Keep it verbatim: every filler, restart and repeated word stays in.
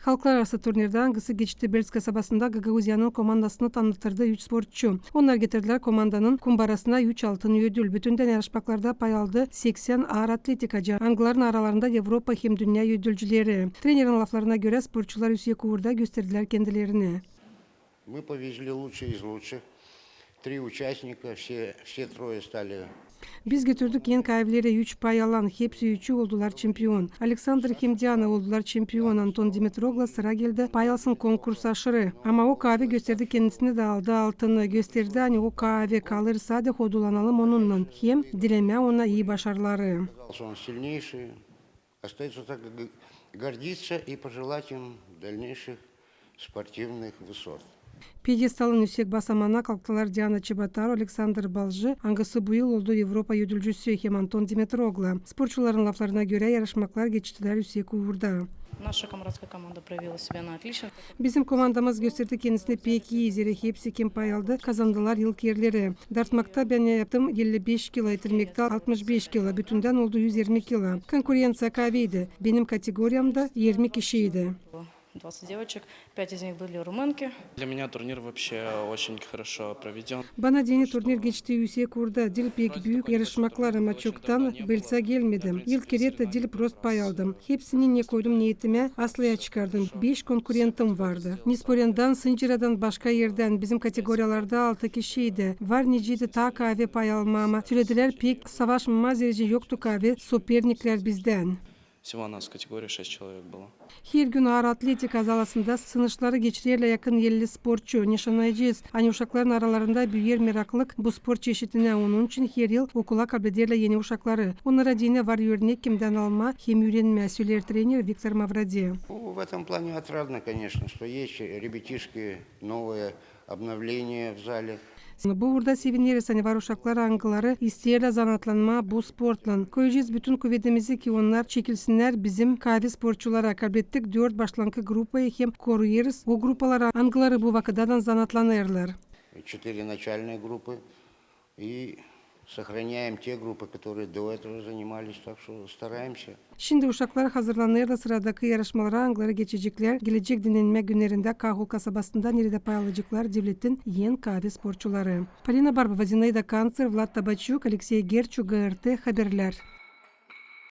Halklararası turnirdä, angısı geçti Belts kasabasında, Gagauziyanın komandasını tanıttırdı üç sportçu. Onnar getirdilär komandanın kumbarasına üç altın ödül. Bütündän yarışmaklarda pay aldı seksän aar atletikacı, angıların aralarında Evropa hem dünnä ödülcüleri. Trenerin laflarına görä, sportçular üüsek uurda gösterdilär kendilerini. Мы повезли лучших из лучших. Три участника, все, все трое стали. Biz götürdük en kaavileri, üç pay alan, hepsi üçü oldular çempion. Aleksandr hem Diana oldular çempion, Anton Dimitroglu sıra geldi pay alsın konkurs aşırı. Ama o kaavi gösterdi kendisini da aldı altını. Gösterdi, ani o kaavi kalır sade hodulanalım onunnan hem dilemää ona ii başarıları. Он сильнейший. Остаётся только г-, гордиться и пожелать им дальнейших спортивных высот. Pidestalın üüsek basamana kalktılar Diana Çebataru, Aleksandr Balji, angısı bu yıl oldu Evropa ödülcüsü, hem Anton Dimitroglu. Sportçuların laflarına görä, yarışmaklar geçtilär üüsek uurda. Наша камрадская команда проявила себя на отлично. Bizim komandamız gösterdi kendisini pek ii, zerä hepsi, kim pay aldı, kazandılar ilk erleri. Dartmakta bän yaptım elli beş kilo, itirmektä altmış beş kilo, bütündän oldu üz irmi kilo. Konkurenţiya kaaviydi. Benim kategoriyamda irmi kişiydi. Двадцать девочек, пять из них были румынки. Для меня турнир вообще очень хорошо проведён. Bana deyni turnir geçti üüsek uurda. Diil pek büük yarışmaklar, ama çoktan Beltsä gelmedim. İlk kerä dä diil prost pay aldım. Hepsini, ne koydum neetimä, aslaya çıkardım. Beş konkurentim vardı. Nesporendan, Sıncıradan, başka erdän. Bizim kategoriyalarda altı kişiydi. Var niceydi taa kaavi pay almaa, ama söledilär, pek savaşmamaa zerä yoktu kaavi soperniklär bizdän. Всего у нас в категории шесть человек было. Her gün aar atletika zalasında sınışları geçirerlär yakın elli sportçu. Nişannayacez, ani uşakların aralarında büüyer meraklık bu sport çeşidinä. Onun için her yıl okula kablederlär eni uşakları. Onnara deyni var örnek kimdän almaa hem üürenmää, söleer trener Viktor Mavrodi. Ну, в этом плане отрадно, конечно, что есть ребятишки новые, обновление в зале. Bu uurda sevineriz, ani var uşaklar, angıları isteerlär zanaatlanmaa bu sportlan. Koyacez bütün kuvedimizi, ki onnar çekilsinnär bizim kaavi sportçulara. Kablettik dört başlankı grupayı hem koruyêrız o grupaları, angıları bu vakıdadan zanaatlanêrlar. Четыре начальные группы. И сохраняем те группы, которые до этого занимались, так что стараемся. Şindi uşaklar hazırlanêrlar sıradakı yarışmalara, angıları geçeceklär gelecek dinnenmä günnerindä Kahul kasabasında, neredä pay alaceklar devletin en kaavi sportçuları. Polina Barbova, Zinaida Kanţer, Vlad Tabaçuk, Aleksey Gerçu, GRT Haberlär.